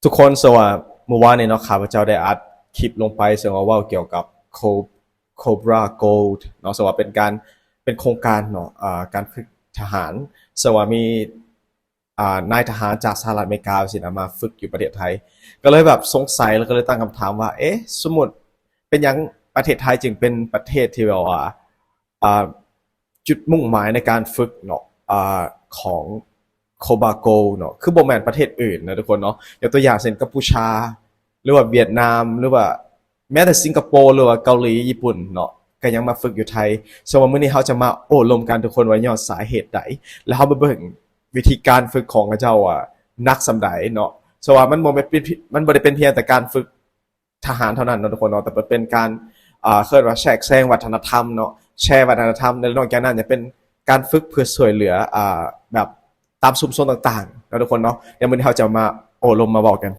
ທຸກຄົນ, ເຊິ່ງວ່າມື້ວານນີ້ເນາະ ຂ້າພະເຈົ້າໄດ້ອັດຄລິບລົງໄປ ເຊິ່ງວ່າເວົ້າກ່ຽວກັບ Co- Cobra Gold ເນາະ, ເຊິ່ງວ່າເປັນການ ເປັນໂຄງການເນາະ ອາ ການຝຶກທະຫານ, ເຊິ່ງວ່າມີ ອາ ນາຍທະຫານຈາກສະຫະລັດອາເມລິກາຊີ້ນະ ມາຝຶກຢູ່ປະເທດໄທ. ກໍເລີຍແບບສົງໄສ ແລ້ວກໍເລີຍຕັ້ງຄຳຖາມວ່າ ເອະ ສົມມຸດເປັນຫຍັງປະເທດໄທຈຶ່ງເປັນປະເທດທີ່ແບບວ່າ ອາ ຈຸດມຸ່ງໝາຍໃນການຝຶກເນາະ ອາ ຂອງ Cobra Gold ເນາະ ຄືບໍ່ແມ່ນປະເທດອື່ນນະທຸກຄົນເນາະ. ຍົກຕົວຢ່າງເຊັ່ນ ກັມພູຊາ ຫຼືວ່າຫວຽດນາມ ຫຼືວ່າແມ້ແຕ່ສິງກະໂປ ຫຼືວ່າເກົາຫຼີ ຍີ່ປຸ່ນເນາະ ກໍຍັງມາຝຶກຢູ່ໄທ. ເຊິ່ງວ່າມື້ນີ້ເຮົາຈະມາໂອ້ລົມກັນທຸກຄົນວ່າຍ້ອນສາເຫດໃດ ແລ້ວເຮົາມາເບິ່ງວິທີການຝຶກຂອງເຂົາເຈົ້າວ່າໜັກສ່ຳໃດເນາະ. ເຊິ່ງວ່າມັນບໍ່ແມ່ນ ມັນບໍ່ໄດ້ເປັນພຽງແຕ່ການຝຶກ ທະຫານເທົ່ານັ້ນເນາະທຸກຄົນເນາະ, ແຕ່ເປັນການ ເອີ້ນວ່າແຊກແຊງວັດທະນະທຳເນາະ, ແຊວັດທະນະທຳ ແລະ ນອກຈາກນັ້ນຍັງເປັນການຝຶກເພື່ອຊ່ວຍເຫຼືອ ອາ ແບບຕາມຊຸມຊົນຕ່າງໆເນາະທຸກຄົນເນາະ. ດຽວມື້ນີ້ເຮົາຈະມາໂອ້ລົມມາເວົ້າກັນ.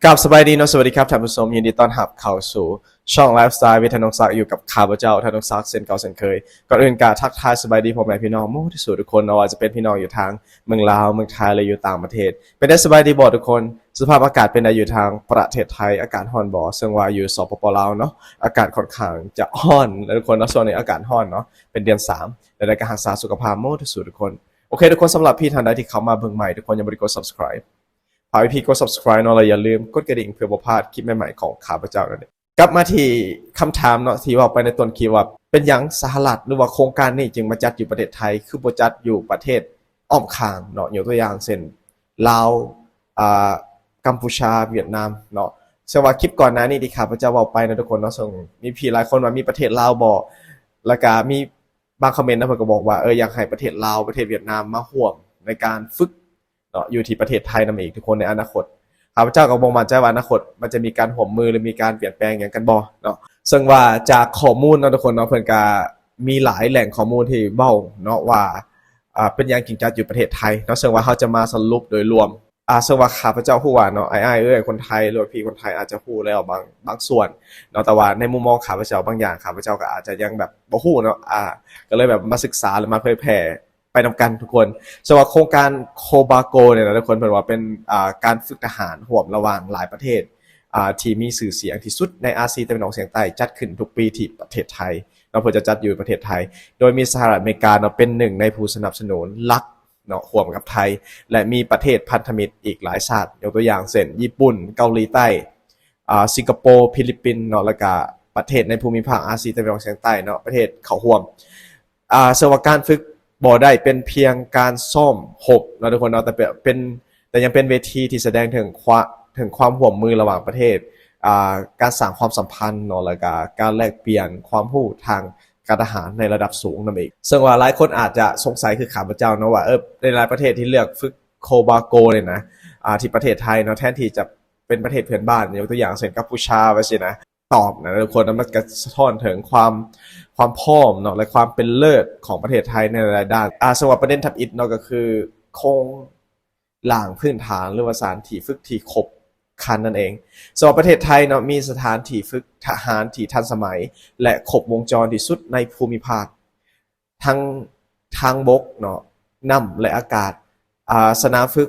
ກາບສະບາຍດີເນາະ, ສະຫວັດດີຄັບທ່ານຜູ້ຊົມ, ຍິນດີຕ້ອນຮັບເຂົ້າສູ່ຊ່ອງ Lifestyle with ທະນົງສັກ ຢູ່ກັບຂ້າພະເຈົ້າ ທະນົງສັກ ເຊັ່ນເກົ່າເຊັ່ນເຄີຍ. ກ່ອນອື່ນກໍທັກທາຍສະບາຍດີພໍ່ແມ່ພີ່ນ້ອງໝົດທຸກຜູ້ທຸກຄົນເນາະ, ບໍ່ວ່າຈະເປັນພີ່ນ້ອງຢູ່ທາງ ເມືອງລາວ, ເມືອງໄທ ແລະ ຢູ່ຕ່າງປະເທດ. ເປັນໄດສະບາຍດີບໍ່ທຸກຄົນ? ສະພາບອາກາດເປັນໃດຢູ່ທາງປະເທດໄທ? ອາກາດຮ້ອນບໍ່? ເຊິ່ງວ່າຢູ່ ສປປ ລາວເນາະ ອາກາດຂ້ອນຂ້າງຈະຮ້ອນນະທຸກຄົນເນາະ, ຊ່ວງນີ້ອາກາດຮ້ອນເນາະ ເປັນເດືອນສາມ. ແນວໃດກໍຮັກສາສຸຂະພາບໝົດທຸກຜູ້ທຸກຄົນ. ໂອເຄທຸກຄົນ, ສຳລັບເພຈທ່ານໃດທີ່ເຂົ້າມາເບິ່ງໃໝ່ ທຸກຄົນຍັງບໍ່ໄດ້ກົດ Subscribe ຝາກພີ່ກົດ Subscribe ເນາະ ແລະ ຢ່າລືມກົດກະດິ່ງເພື່ອບໍ່ພາດຄລິບໃໝ່ໆຂອງຂ້າພະເຈົ້ານັ້ນເອງ. ກັບມາທີ່ຄຳຖາມເນາະ ທີ່ເວົ້າໄປໃນຕົ້ນຄລິບວ່າ ເປັນຫຍັງສະຫະລັດ ຫຼືວ່າໂຄງການນີ້ຈຶ່ງມາຈັດຢູ່ປະເທດໄທ ຄືບໍ່ຈັດຢູ່ປະເທດອ້ອມຂ້າງເນາະ, ຍົກຕົວຢ່າງເຊັ່ນ ລາວ ອາ ກຳປູຊາ ຫວຽດນາມເນາະ. ເຊິ່ງວ່າຄລິບກ່ອນໜ້ານີ້ທີ່ຂ້າພະເຈົ້າເວົ້າໄປນະທຸກຄົນເນາະ, ເຊິ່ງມີພີ່ຫຼາຍຄົນວ່າມີປະເທດລາວບໍ່? ແລ້ວກະມີບາງຄອມເມັນນະ ເພິ່ນກໍບອກວ່າ ເອີ ຢາກໃຫ້ປະເທດລາວ ປະເທດຫວຽດນາມມາຮ່ວມໃນການຝຶກ ເນາະ ຢູ່ທີ່ປະເທດໄທນຳອີກທຸກຄົນໃນອະນາຄົດ. ຂ້າພະເຈົ້າກໍບໍ່ໝັ້ນໃຈວ່າອະນາຄົດມັນຈະມີການຮ່ວມມື ຫຼື ມີການປ່ຽນແປງຫຍັງກັນບໍ່ເນາະ. ເຊິ່ງວ່າຈາກຂໍ້ມູນເນາະທຸກຄົນເນາະ ເພິ່ນກະມີຫຼາຍແຫຼ່ງຂໍ້ມູນທີ່ເວົ້າເນາະວ່າ ອາ ເປັນຫຍັງຈຶ່ງຈັດຢູ່ປະເທດໄທເນາະ. ເຊິ່ງວ່າເຮົາຈະມາສະຫຼຸບໂດຍລວມ ອາ ເຊິ່ງວ່າຂ້າພະເຈົ້າຮູ້ວ່າເນາະ ອ້າຍໆເອື້ອຍຄົນໄທ ຫຼືວ່າພີ່ຄົນໄທອາດຈະຮູ້ແລ້ວບາງ ບາງສ່ວນເນາະ, ແຕ່ວ່າໃນມຸມມອງຂ້າພະເຈົ້າບາງຢ່າງ ຂ້າພະເຈົ້າກໍອາດຈະຍັງແບບບໍ່ຮູ້ເນາະ, ອາ ກໍເລີຍແບບມາສຶກສາ ແລະ ມາເຜີຍແຜ່ ໄປນຳກັນທຸກຄົນ. ສຳລັບໂຄງການ Cobra Gold ນີ້ນະທຸກຄົນ ເພິ່ນວ່າເປັນ ອ່າ ການຝຶກທະຫານຮ່ວມລະຫວ່າງຫຼາຍປະເທດ ອ່າ ທີ່ມີຊື່ສຽງທີ່ສຸດໃນອາຊີຕາເວັນອອກສຽງໃຕ້ ຈັດຂຶ້ນທຸກປີທີ່ປະເທດໄທເນາະ, ເພິ່ນຈະຈັດຢູ່ປະເທດໄທ ໂດຍມີສະຫະລັດອາເມລິກາເນາະ ເປັນໜຶ່ງໃນຜູ້ສະໜັບສະໜູນຫຼັກເນາະ ຮ່ວມກັບໄທ ແລະ ມີປະເທດພັນທະມິດອີກຫຼາຍຊາດ ຍົກຕົວຢ່າງເຊັ່ນ ຍີ່ປຸ່ນ, ເກົາຫຼີໃຕ້, ອ່າ ສິງກະໂປ, ຟີລິບປິນເນາະ ແລ້ວກະປະເທດໃນພູມິພາກອາຊີຕາເວັນອອກສຽງໃຕ້ເນາະ ປະເທດເຂົ້າຮ່ວມ. ອ່າ ເຊິ່ງວ່າການຝຶກບໍ່ໄດ້ເປັນພຽງການຊ້ອມຮົບເນາະທຸກຄົນເນາະ, ແຕ່ເປັນ ເປັນ ແຕ່ຍັງເປັນເວທີທີ່ສະແດງເຖິງຄວາ ເຖິງຄວາມຮ່ວມມືລະຫວ່າງປະເທດ, ອ່າ ການສ້າງຄວາມສຳພັນເນາະ ແລ້ວກະການແລກປ່ຽນຄວາມຮູ້ທາງການທະຫານໃນລະດັບສູງນຳອີກ. ເຊິ່ງວ່າຫຼາຍຄົນອາດຈະສົງໄສຄືຂ້າພະເຈົ້າເນາະວ່າ ເອີ ໃນຫຼາຍປະເທດທີ່ເລືອກຝຶກ Cobra Gold ນີ້ນະ ອ່າ ທີ່ປະເທດໄທເນາະ ແທນທີ່ຈະເປັນປະເທດເພື່ອນບ້ານ ຍົກຕົວຢ່າງເຊັ່ນ ກຳປູຊາ ວ່າຊີ້ນະ ຕອບນະທຸກຄົນ, ມັນກະສະທ້ອນເຖິງຄວາມ ຄວາມພ້ອມເນາະ ແລະ ຄວາມເປັນເລີດຂອງປະເທດໄທໃນຫຼາຍໆດ້ານ. ອ່າ ເຊິ່ງວ່າປະເດັນທຳອິດເນາະ ກໍຄືໂຄງລ່າງພື້ນຖານ ຫຼືວ່າສະຖານທີ່ຝຶກທີ່ຄົບຄັນນັ້ນເອງ. ເຊິ່ງວ່າປະເທດໄທເນາະ ມີສະຖານທີ່ຝຶກທະຫານທີ່ທັນສະໄໝ ແລະ ຄົບວົງຈອນທີ່ສຸດໃນພູມິພາກ. ທັງທາງບົກເນາະ, ນ້ຳ ແລະ ອາກາດ, ອາ, ສະໜາມຝຶກ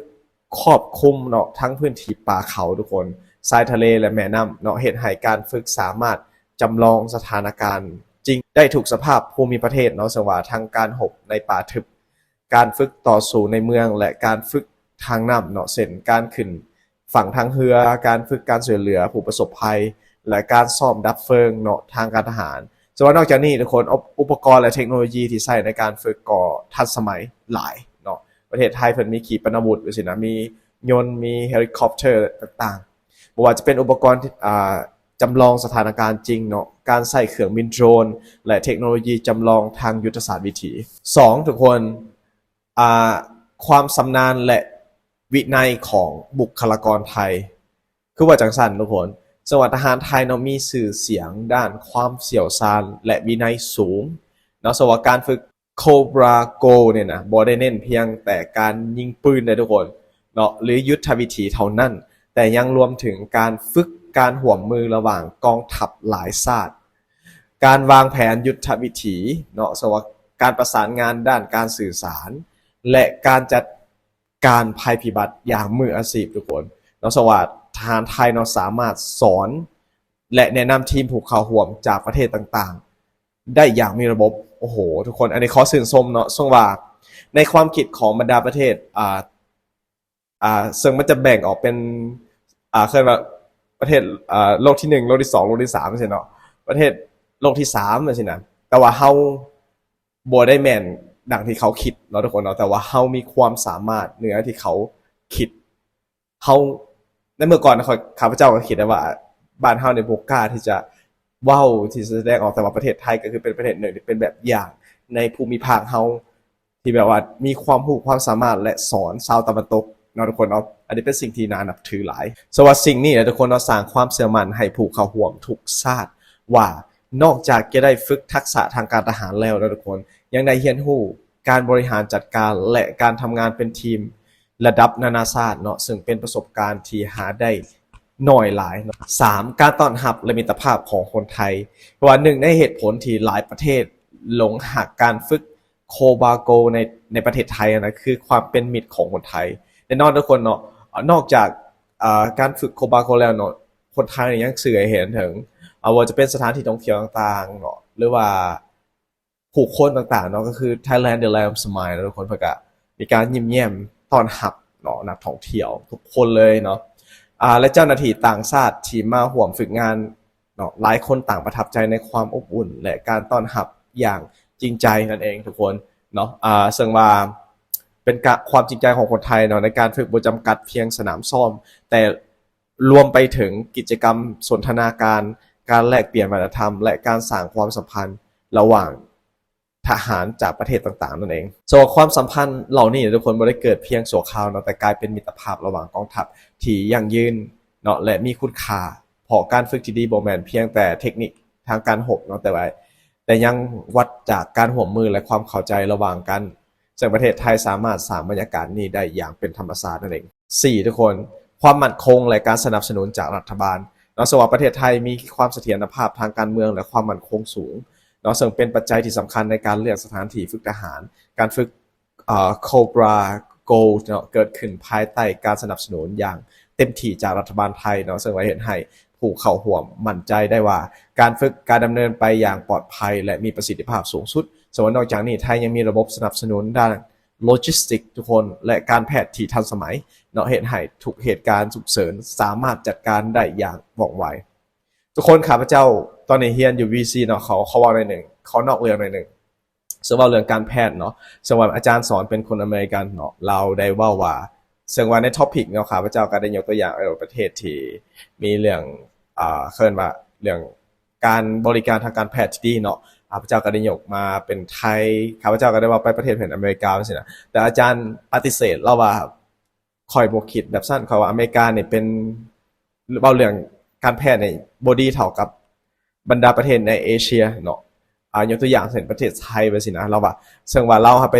ຄອບຄຸມເນາະ ທັງພື້ນທີ່ປ່າເຂົາທຸກຄົນ, ຊາຍທະເລ ແລະ ແມ່ນ້ຳເນາະ, ເຮັດໃຫ້ການຝຶກສາມາດຈຳລອງສະຖານະການຈິງໄດ້ທຸກສະພາບພູມິປະເທດເນາະ, ເຊິ່ງວ່າທັງການຮົບໃນປ່າທຶບ, ການຝຶກຕໍ່ສູ້ໃນເມືອງ ແລະ ການຝຶກທາງນ້ຳເນາະ, ເຊັ່ນ ການຂຶ້ນ ຝັ່ງທາງເຮືອ, ການຝຶກການຊ່ວຍເຫຼືອຜູ້ປະສົບໄພ ແລະ ການຊ້ອມດັບເຟີງເນາະ ທາງການທະຫານ. ເຊິ່ງວ່ານອກຈາກນີ້ທຸກຄົນ, ອຸປະ ອຸປະກອນ ແລະ ເທັກໂນໂລຢີທີ່ໃຊ້ໃນການຝຶກກໍທັນສະໄໝຫຼາຍເນາະ. ປະເທດໄທເພິ່ນມີຂີປະນາວຸດ ຈັ່ງຊີ້ນະ, ມີຍົນ, ມີເຮລິຄອບເຕີຕ່າງໆ. ບໍ່ວ່າຈະເປັນອຸປະກອນທີ່ ອ່າ ຈຳລອງສະຖານະການຈິງເນາະ, ການໃຊ້ເຄື່ອງບິນໂດຣນ ແລະ ເທັກໂນໂລຢີຈຳລອງທາງຍຸດທະສາດວິຖີ. ສອງ ທຸກຄົນ, ອ່າ ຄວາມຊຳນານ ແລະ ວິໄນຂອງບຸກຄະລາກອນໄທ ຄືວ່າຈັ່ງຊັ້ນທຸກຄົນ. ເຊິ່ງວ່າທະຫານໄທເນາະ ມີຊື່ສຽງດ້ານຄວາມຊ່ຽວຊານ ແລະ ວິໄນສູງເນາະ. ເຊິ່ງວ່າການຝຶກ Cobra Gold ນີ້ນະ ບໍ່ໄດ້ເນັ້ນພຽງແຕ່ການຍິງປືນເດ້ທຸກຄົນເນາະ ຫຼື ຍຸດທະວິທີເທົ່ານັ້ນ, ແຕ່ຍັງລວມເຖິງການຝຶກການຮ່ວມມືລະຫວ່າງກອງທັບຫຼາຍຊາດ, ການວາງແຜນຍຸດທະວິທີເນາະ, ເຊິ່ງວ່າການປະສານງານດ້ານການສື່ສານ ແລະ ການຈັດ ການໄພພິບັດຢ່າງມືອາຊີບທຸກຄົນເນາະ. ເຊິ່ງວ່າທະຫານໄທເນາະສາມາດສອນ ແລະ ແນະນຳທີມຜູ້ເຂົ້າຮ່ວມຈາກປະເທດຕ່າງໆ ໄດ້ຢ່າງມີລະບົບ. ໂອ້ໂຫ ທຸກຄົນ ອັນນີ້ຂໍຊື່ນຊົມເນາະ. ເຊິ່ງວ່າໃນຄວາມຄິດຂອງບັນດາປະເທດ ອ່າ ອ່າ ເຊິ່ງມັນຈະແບ່ງອອກເປັນ ອ່າ ເອີ້ນວ່າປະເທດ ອ່າ ໂລກທີໜຶ່ງ ໂລກທີສອງ ໂລກທີສາມ ຈັ່ງຊີ້ເນາະ ປະເທດໂລກທີສາມ ຈັ່ງຊີ້ນະ. ແຕ່ວ່າເຮົາບໍ່ໄດ້ແມ່ນດັ່ງທີ່ເຂົາຄິດເນາະທຸກຄົນເນາະ ແຕ່ວ່າເຮົາມີຄວາມສາມາດເໜືອທີ່ເຂົາຄິດ. ເຮົາ ໃນເມື່ອກ່ອນຂ້ອຍ ຂ້າພະເຈົ້າກໍຄິດໄດ້ວ່າ ບ້ານເຮົານີ້ບໍ່ກ້າທີ່ຈະເວົ້າ ທີ່ຈະສະແດງອອກ, ແຕ່ວ່າປະເທດໄທກໍຄືເປັນປະເທດໜຶ່ງທີ່ເປັນແບບຢ່າງໃນພູມິພາກເຮົາ ທີ່ແບບວ່າມີຄວາມຮູ້ຄວາມສາມາດ ແລະ ສອນຊາວຕາເວັນຕົກເນາະທຸກຄົນເນາະ. ອັນນີ້ເປັນສິ່ງທີ່ໜ້ານັບຖືຫຼາຍ. ເຊິ່ງວ່າສິ່ງນີ້ແຫຼະທຸກຄົນເນາະ ສ້າງຄວາມເຊື່ອໝັ້ນໃຫ້ຜູ້ເຂົ້າຮ່ວມທຸກຊາດວ່າ ນອກຈາກຈະໄດ້ຝຶກທັກສະທາງການທະຫານແລ້ວເນາະທຸກຄົນ ຍັງໄດ້ຮຽນຮູ້ການບໍລິຫານຈັດການ ແລະ ການທຳງານເປັນທີມ ລະດັບນານາຊາດເນາະ, ເຊິ່ງເປັນປະສົບການທີ່ຫາໄດ້ໜ້ອຍຫຼາຍເນາະ. ສາມ ການຕ້ອນຮັບ ແລະ ມິດຕະພາບຂອງຄົນໄທ. ເພາະວ່າໜຶ່ງໃນເຫດຜົນທີ່ຫຼາຍປະເທດຫຼົງຮັກການຝຶກໂຄບາໂກໃນ ໃນປະເທດໄທນະ ຄືຄວາມເປັນມິດຂອງຄົນໄທ. ແນ່ນອນທຸກຄົນເນາະ, ນອກຈາກ ເອີ ການຝຶກໂຄບາໂກແລ້ວເນາະ, ຄົນໄທນີ້ຍັງຊື່ໃຫ້ເຫັນເຖິງ ເອີ ບໍ່ວ່າຈະເປັນສະຖານທີ່ທ່ອງທ່ຽວຕ່າງໆເນາະ ຫຼືວ່າ ຜູ້ຄົນຕ່າງໆເນາະ ກໍຄື Thailand the Land of Smile ເນາະທຸກຄົນ, ເພິ່ນກະມີການຍິ້ມແຍ້ມຕ້ອນຮັບເນາະ ນັກທ່ອງທ່ຽວທຸກຄົນເລີຍເນາະ. ອ່າ ແລະ ເຈົ້າໜ້າທີ່ຕ່າງຊາດທີ່ມາຮ່ວມຝຶກງານເນາະ ຫຼາຍຄົນຕ່າງປະທັບໃຈໃນຄວາມອົບອຸ່ນ ແລະ ການຕ້ອນຮັບຢ່າງຈິງໃຈນັ້ນເອງທຸກຄົນເນາະ. ອ່າ ເຊິ່ງວ່າເປັນກະ ຄວາມຈິງໃຈຂອງຄົນໄທເນາະ ໃນການຝຶກບໍ່ຈຳກັດພຽງສະໜາມຊ້ອມ, ແຕ່ ລວມໄປເຖິງກິດຈະກຳສົນທະນາການ, ການແລກປ່ຽນວັດທະນະທຳ ແລະ ການສ້າງຄວາມສຳພັນລະຫວ່າງທະຫານຈາກປະເທດຕ່າງໆນັ້ນເອງ. ສຳລັບຄວາມສຳພັນເຫຼົ່ານີ້ທຸກຄົນ ບໍ່ໄດ້ເກີດພຽງຊົ່ວຄາວເນາະ, ແຕ່ກາຍເປັນມິດຕະພາບລະຫວ່າງກອງທັບທີ່ຢັ້ງຢືນເນາະ ແລະ ມີຄຸນຄ່າ, ເພາະການຝຶກທີ່ດີບໍ່ແມ່ນພຽງແຕ່ເທັກນິກທາງການຮົບເນາະ, ແຕ່ວ່າ ແຕ່ຍັງວັດຈາກການຮ່ວມມື ແລະ ຄວາມເຂົ້າໃຈລະຫວ່າງກັນ, ເຊິ່ງປະເທດໄທສາມາດສ້າງບັນຍາກາດນີ້ໄດ້ຢ່າງເປັນທຳມະຊາດນັ້ນເອງ. ສີ່ ທຸກຄົນ, ຄວາມໝັ້ນຄົງ ແລະ ການສະໜັບສະໜູນຈາກລັດຖະບານເນາະ, ເຊິ່ງວ່າປະເທດໄທມີຄວາມສະຖຽນນະພາບທາງການເມືອງ ແລະ ຄວາມໝັ້ນຄົງສູງເນາະ, ເຊິ່ງເປັນປັດໄຈທີ່ສຳຄັນໃນການເລືອກສະຖານທີ່ຝຶກທະຫານ. ການຝຶກ ເອີ Cobra Gold ເນາະ ເກີດຂຶ້ນພາຍໃຕ້ການສະໜັບສະໜູນຢ່າງເຕັມທີ່ຈາກລັດຖະບານໄທເນາະ, ເຊິ່ງວ່າເຮັດໃຫ້ຜູ້ເຂົ້າຮ່ວມໝັ້ນໃຈໄດ້ວ່າ ການຝຶກການດຳເນີນໄປຢ່າງປອດໄພ ແລະ ມີປະສິດທິພາບສູງສຸດ. ເຊິ່ງວ່ານອກຈາກນີ້ ໄທຍັງມີລະບົບສະໜັບສະໜູນດ້ານໂລຈິສຕິກທຸກຄົນ ແລະ ການແພດທີ່ທັນສະໄໝເນາະ, ເຮັດໃຫ້ທຸກເຫດການສຸກເສີນສາມາດຈັດການໄດ້ຢ່າງວ່ອງໄວ. ທຸກຄົນ, ຂ້າພະເຈົ້າຕອນນີ້ຮຽນຢູ່ VC ເນາະ, ຂໍ ຂໍເວົ້າໜ້ອຍໜຶ່ງ, ຂໍນອກເລື່ອງໜ້ອຍໜຶ່ງ. ເຊິ່ງເວົ້າເລື່ອງການແພດເນາະ, ເຊິ່ງວ່າອາຈານສອນເປັນຄົນອາເມລິກັນເນາະ, ລາວໄດ້ເວົ້າວ່າ ເຊິ່ງວ່າໃນ topic ເນາະ, ຂ້າພະເຈົ້າກໍໄດ້ຍົກຕົວຢ່າງ ເອີ ປະເທດທີ່ມີເລື່ອງ ອ່າ ເອີ້ນວ່າເລື່ອງການບໍລິການທາງການແພດທີ່ດີເນາະ, ຂ້າພະເຈົ້າກໍໄດ້ຍົກມາເປັນໄທ, ຂ້າພະເຈົ້າກໍໄດ້ເວົ້າໄປປະເທດເປັນອາເມລິກາ ຈັ່ງຊີ້ນະ, ແຕ່ອາຈານປະຕິເສດ, ລາວວ່າ ຂ້ອຍບໍ່ຄິດແບບຊັ້ນ, ຂ້ອຍວ່າອາເມລິການີ້ເປັນ ເວົ້າເລື່ອງການແພດນີ້ບໍ່ດີເທົ່າກັບບັນດາປະເທດໃນເອເຊຍເນາະ. ອ່າ ຍົກຕົວຢ່າງເຊັ່ນປະເທດໄທ ແບບຊີ້ນະ, ລາວວ່າ ເຊິ່ງວ່າລາວຫາໄປ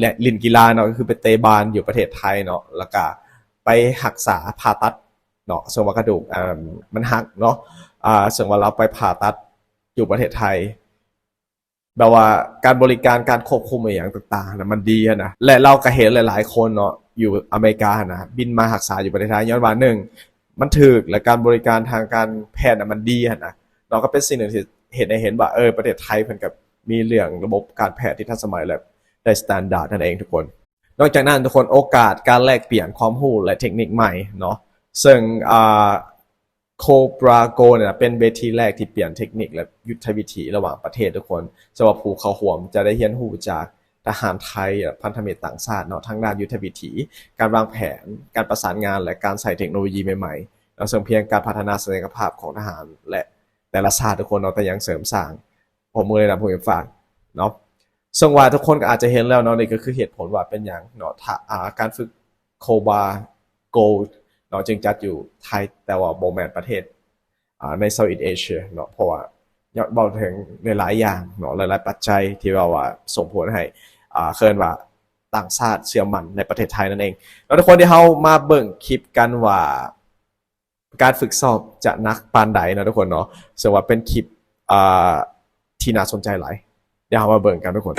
ແລະ ຫຼິ້ນກິລາເນາະ, ກໍຄືໄປເຕະບານຢູ່ປະເທດໄທເນາະ, ແລ້ວກະໄປຮັກສາຜ່າຕັດເນາະ, ເຊິ່ງວ່າກະດູກ ອ່າ ມັນຫັກເນາະ, ອ່າ ເຊິ່ງວ່າລາວໄປຜ່າຕັດຢູ່ປະເທດໄທ. ແບບວ່າການບໍລິການ ການຄວບຄຸມອີ່ຫຍັງຕ່າງໆຫັ້ນນະ ມັນດີຫັ້ນນະ, ແລະ ລາວກໍເຫັນຫຼາຍໆຄົນເນາະ ຢູ່ອາເມລິກາຫັ້ນນະ ບິນມາຮັກສາຢູ່ປະເທດໄທ ຍ້ອນວ່າ ໜຶ່ງ ມັນຖືກ ແລະ ການບໍລິການທາງການແພດນະ ມັນດີຫັ້ນນະເນາະ, ກໍເປັນສິ່ງໜຶ່ງທີ່ເຮັດໃຫ້ເຫັນວ່າ ເອີ ປະເທດໄທເພິ່ນກໍມີເລື່ອງລະບົບການແພດທີ່ທັນສະໄໝ ແລະ ໄດ້ສະຕານດາດນັ້ນເອງທຸກຄົນ. ນອກຈາກນັ້ນທຸກຄົນ, ໂອກາດການແລກປ່ຽນຄວາມຮູ້ ແລະ ເທັກນິກໃໝ່ເນາະ, ເຊິ່ງ ອ່າ Cobra Gold ເນຍ ເປັນເວທີແລກທີ່ປ່ຽນເທັກນິກ ແລະ ຍຸດທະວິທີລະຫວ່າງປະເທດທຸກຄົນ, ເຊິ່ງວ່າຜູ້ເຂົ້າຮ່ວມຈະໄດ້ຮຽນຮູ້ຈາກທະຫານໄທ ແລະ ພັນທະມິດຕ່າງຊາດເນາະ, ທາງດ້ານຍຸດທະວິທີ, ການວາງແຜນ, ການປະສານງານ ແລະ ການໃຊ້ເທັກໂນໂລຢີໃໝ່ໆເນາະ, ເຊິ່ງພຽງການພັດທະນາສັນຍະກະພາບຂອງທະຫານ ແລະ ແຕ່ລະຊາດທຸກຄົນເນາະ, ແຕ່ຍັງເສີມສ້າງ ຂໍ້ມູນໃນລະດັບພູມິພາກເນາະ. ເຊິ່ງວ່າທຸກຄົນກໍອາດຈະເຫັນແລ້ວເນາະ, ນີ້ກໍຄືເຫດຜົນວ່າເປັນຫຍັງເນາະ ຖ້າ ອ່າ ການຝຶກ Cobra Gold ເນາະ ຈຶ່ງຈັດຢູ່ໄທ, ແຕ່ວ່າບໍ່ແມ່ນປະເທດ ອ່າ ໃນ Southeast Asia ເນາະ, ເພາະວ່າເວົ້າເຖິງຫຼາຍໆຢ່າງເນາະ, ຫຼາຍໆປັດໄຈທີ່ເວົ້າວ່າສົ່ງຜົນໃຫ້ ອ່າ ເອີ້ນວ່າຕ່າງຊາດເຊື່ອໝັ້ນໃນປະເທດໄທນັ້ນເອງເນາະ. ທຸກຄົນ, ດຽວເຮົາມາເບິ່ງຄລິບກັນວ່າ ການຝຶກຊ້ອມຈະໜັກປານໃດເນາະທຸກຄົນເນາະ, ເຊິ່ງວ່າເປັນຄລິບ ອ່າ ທີ່ໜ້າສົນໃຈຫຼາຍ. ດຽວເຮົາມາເບິ່ງກັນທຸກຄົນ.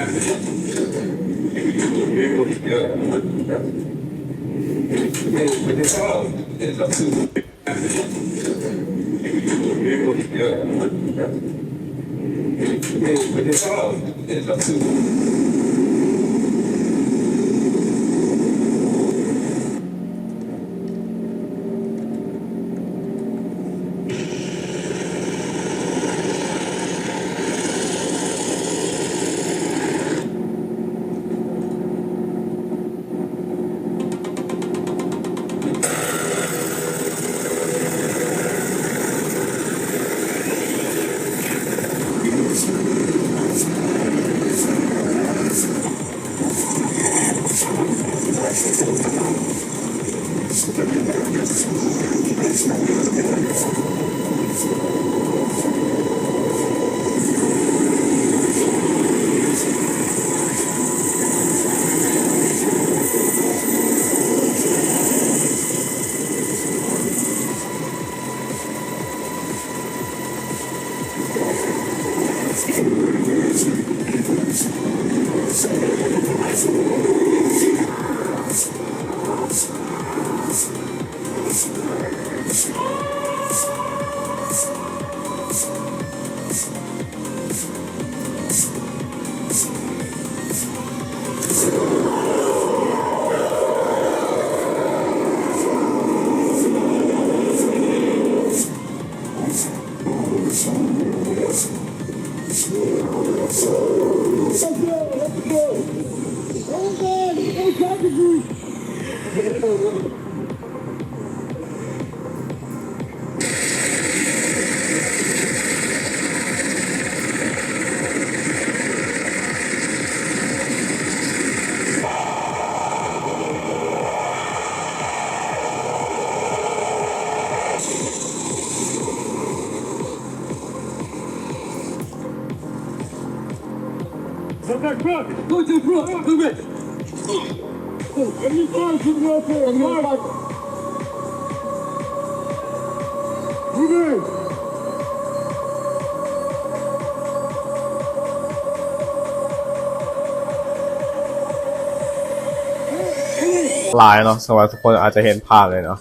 ຫຼາຍເນາະ ສຳລັບທຸກຄົນອາດຈະເຫັນພາບເລີຍເນາະ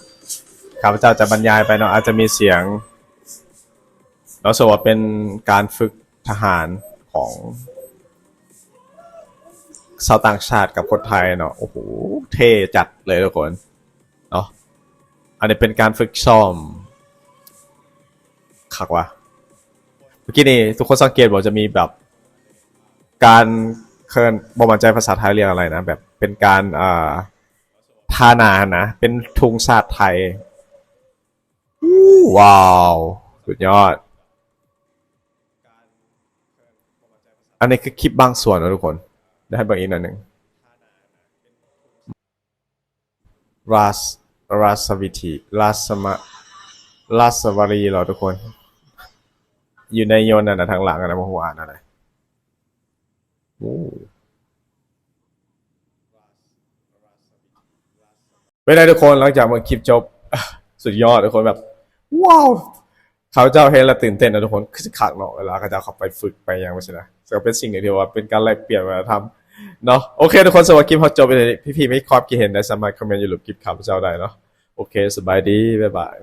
ຂ້າພະເຈົ້າຈະບັນຍາຍໄປເນາະ ອາດຈະມີສຽງ ເນາະ ເຊິ່ງວ່າເປັນການຝຶກທະຫານຂອງຊາວຕ່າງຊາດກັບຄົນໄທເນາະ. ໂອ້ໂຫ ເທ່ຈັດເລີຍທຸກຄົນເນາະ. ອັນນີ້ເປັນການຝຶກຊ້ອມ ຄັກວ່າ ເມື່ອກີ້ນີ້ທຸກຄົນສັງເກດບໍ່ ຈະມີແບບການ ເອີ້ນ ບໍ່ໝັ້ນໃຈພາສາໄທຮຽກອະໄລນະ ແບບເປັນການ ອ່າ ທ່ານານະ ເປັນທຸງຊາດໄທ. ວ້າວ ສຸດຍອດ. ອັນນີ້ຄືຄລິບບາງສ່ວນເນາະທຸກຄົນ ດຽວໃຫ້ເບິ່ງອີກໜ້ອຍໜຶ່ງ. ລາຊ ລາຊະວິທີ ລາຊະມະ ລາຊະວາຣີເນາະທຸກຄົນ ຢູ່ໃນຍົນນັ້ນນະ ທາງຫຼັງນັ້ນນະ ບໍ່ຮູ້ອ່ານອັນໃດ. ໂອ້ ເປັນໃດທຸກຄົນ ຫຼັງຈາກເບິ່ງຄລິບຈົບ ສຸດຍອດທຸກຄົນ ແບບ ວ້າວ ຂ້າພະເຈົ້າເຫັນແລ້ວຕື່ນເຕັ້ນນະທຸກຄົນ ຄືຊິຄັກເນາະ ເວລາເຂົາເຈົ້າເຂົ້າໄປຝຶກໄປຫຍັງຈັ່ງຊີ້ນະ. ກໍເປັນສິ່ງໜຶ່ງທີ່ວ່າເປັນການແລກປ່ຽນວັດທະນະທຳເນາະ. ໂອເຄທຸກຄົນ ສຳລັບຄລິບເຮົາຈົບຢູ່ນີ້ ພີ່ໆມີຄວາມຄິດເຫັນໃດ ສາມາດຄອມເມັນຢູ່ລຸ່ມຄລິບຂ້າພະເຈົ້າໄດ້ເນາະ. ໂອເຄ ສະບາຍດີ ບາຍບາຍ.